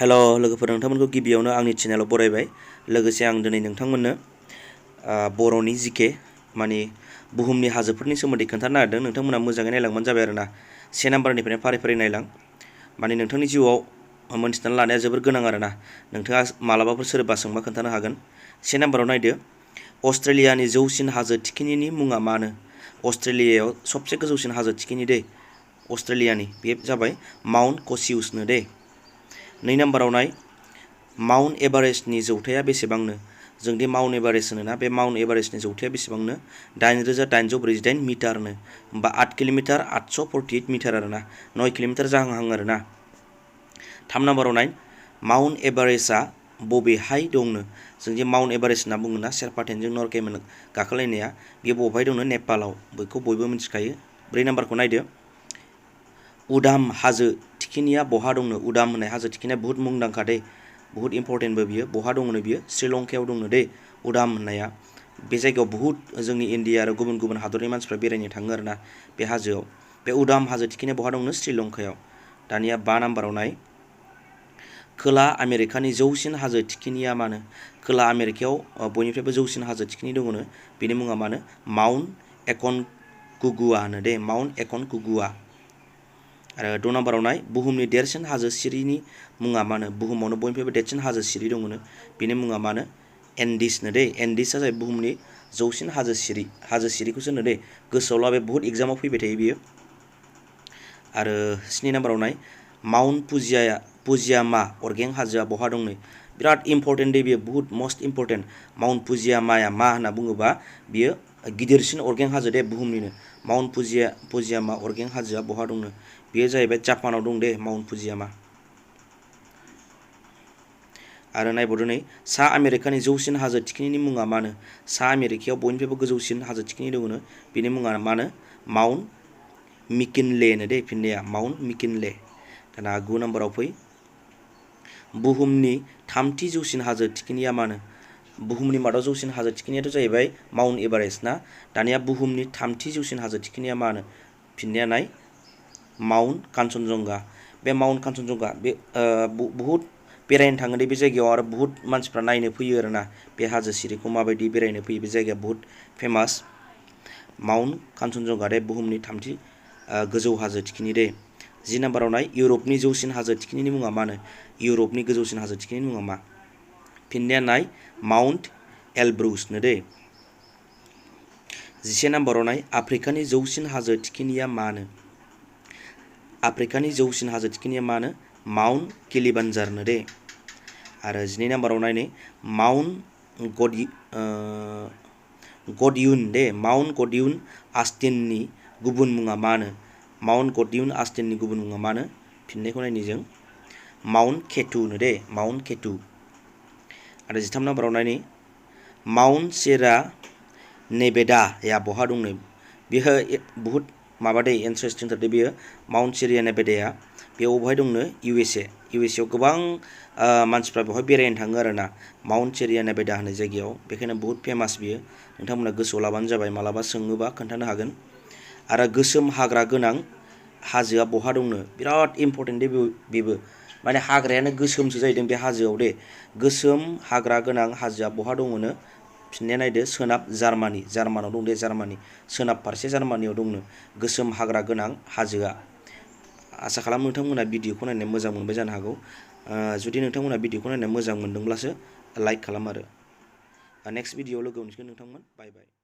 हेल' लोगोफोर नोंथांमोनखौ गिबियावनो आंनि चेनेलाव बरायबाय लोगोसे आं दिनै नोंथांमोननो बर'नि जिके माने बुहुमनि हाजोफोरनि सोमोन्दै खोन्थानो नागिरदों नोंथांमोना मोजाङै नायलांबानो जाबाय आरोना 1 नाम्बारनिफ्रायनो फारि फारि नायलां माने नोंथांनि जिउआव मोनथिनानै लानाया जोबोर गोनां आरोना नोंथाङा मालाबाफोर सोरबा सोंबा खोन्थानो हागोन 1 नाम्बाराव नायदो अस्ट्रेलियानि जौसिन हाजो थिखिनिनि मुङा मानो अस्ट्रेलियायाव सबसे गोजौसिन हाजो थिखिनि दै अस्ट्रेलियानि बे जाबाय माउन्ट कसिउसनो दै 2 नाम्बाराव नाय माउन्ट एभारेस्टनि जौथाया बेसेबांनो जों दि माउन्ट एभारेस्ट होनोना बे माउन्ट एभारेस्टनि जौथाया बेसेबांनो 8,848 मिटारनो होमबा 8 किल'मिटार 848 मिटार आरोना 9 किल'मिटार जाहांहां आरोना 3 नाम्बाराव नाय माउन्ट एभारेस्टआ बबेहाय दंनो जों जे माउन्ट एभारेस्ट होनना बुङोना शेरपाटेनजों नरकेमोन गाखोलायनाया बे बबेहाय दंनो नेपालाव बेखौ बयबो मिथिखायो 4 नाम्बारखौ नायदो उदाम हाजो थिखिनिया बहा दंनो उदाम होननाय हाजो थिखिनिया बहुत मुंदांखा दे बहुत इम्पर्टेन्टबो बियो बहा दंनो बियो श्रीलंकायाव दंनो दे उदाम होननाया बे जायगायाव बहुत जोंनि इन्डिया आरो गुबुन गुबुन हादरनि मानसिफ्रा बेरायनो थाङो आरोना बे हाजोआव बे उदाम हाजो थिखिनिया बहा दंनो श्रीलंकायाव दानिया 5 नाम्बाराव नाय खोला आमेरिकानि जौसिन हाजो थिखिनिया मानो खोला आमेरिकायाव बयनिफ्रायबो जौसिन हाजो थिखिनि दङनो बेनि मुङा मानो माउन्ट एकनकुगुआ होनो दे माउन्ट एकनकुगुआ आरो 2 नाम्बाराव नाय बुहुमनि देरसिन हाजो सिरिनि मुङा मानो बुहुमावनो बयनिफ्रायबो देरसिन हाजो सिरि दङनो बेनि मुङा मानो एन्डिसनो दे एन्डिसआ जाबाय बुहुमनि जौसिन हाजो सिरिखौसो होनो दे गोसोआव ला बे बहुत एग्जामाव फैबाय थायो बियो आरो 7 नाम्बाराव नाय माउन्ट फुजियामा अरगें हाजोआ बहा दंनो बिराद इम्पर्टेन्ट दे बियो बहुत मस्ट इम्पर्टेन्ट माउन्ट फुजियामाया मा होनना बुङोबा बियो गिदिरसिन अरगें हाजो दे बुहुमनिनो माउन्ट फुजियामा अरगें हाजोआ बहा दंनो बेयो जाहैबाय जापानाव दं दे माउन्ट फुजियामा आरो नायबावदो नै सा आमेरिकानि जौसिन हाजो थिखिनिनि मुङा मानो सा आमेरिकायाव बयनिफ्रायबो गोजौसिन हाजो थिखिनि दङनो बेनि मुङा मानो माउन्ट मिकिनले नो दे फिननाया माउन्ट मिकिनले दाना 9 नाम्बाराव फै बुहुमनि थामथि जौसिन हाजो थिखिनिया मानो बुहुमनि मादाव जौसिन हाजो थिखिनियाथ' जाहैबाय माउन्ट एभारेस्ट ना दानिया बुहुमनि थामथि जौसिन हाजो थिखिनिया मानो फिननाया नाय माउन्ट कान्चनजंगा बे माउन्ट कान्चनजंगा बे बहुत बेरायनो थाङो दे बे जायगायाव आरो बहुत मानसिफ्रा नायनो फैयो आरोना बे हाजो सिरिखौ माबायदि बेरायनो फैयो बे जायगाया बहुत फेमास माउन्ट कान्चनजंगा दे बुहुमनि थामथि गोजौ हाजो थिखिनि दे 10 नाम्बाराव नाय इउरपनि जौसिन हाजो थिखिनिनि मुङा मानो इउरपनि गोजौसिन हाजो थिखिनिनि मुङा मा फिननाया नाय माउन्ट एलब्रुसनो दे 11 नाम्बाराव नाय आफ्रिकानि जौसिन हाजो थिखिनिया मानो आफ्रिकानि जौसिन हाजो थिखिनिया मानो माउन्ट किलिबानजारनो दे आरो 12 नाम्बाराव नायनै माउन्ट गडयुन दे माउन्ट गडयुन आस्टिननि गुबुन मुङा मानो माउन्ट गडयुन आस्टिननि गुबुन मुङा मानो फिननायखौ नायनि जों माउन्ट केटुनो दे माउन्ट केटु आरो 13 नाम्बाराव नायनि माउन्ट सेरा नेभेडाया बहा दंनो बेयो बहुत माबा दे इन्टारेस्टिं दे बेयो माउन्ट सेरिया नेभेडाया बेयाव बहाय दंनो इउएसएआव गोबां मानसिफ्रा बेवहाय बेरायनो थाङो आरोना माउन्ट सेरिया नेभेडा होननाय जायगायाव बेखायनो बहुत फेमास बियो नोंथांमोना गोसोआव लाबानो जाबाय मालाबा सोङोबा खोन्थानो हागोन आरो गोसोम हाग्रा गोनां हाजोआ बहा दंनो बिराद इम्पर्टेन्ट दे बेबो माने हाग्रायानो गोसोमसो जाहैदों बे हाजोआव दे गोसोम हाग्रा गोनां हाजोआ बहा दङनो फिननाया नायदो सोनाब जार्मानाव दं दे जार्मानि सोनाब फारसे जार्मानियाव दंनो गोसोम हाग्रा गोनां हाजोआ आसा खालामो नोंथांमोना भिडिअखौ नायनो मोजां मोनबाय जानो हागौ जुदि नोंथांमोना भिडिअखौ नायनो मोजां मोनदोंब्लासो लाइक खालाम आरो नेक्स्ट भिडिअआव लोगो मोनसिगोन नोंथांमोन बाय बाय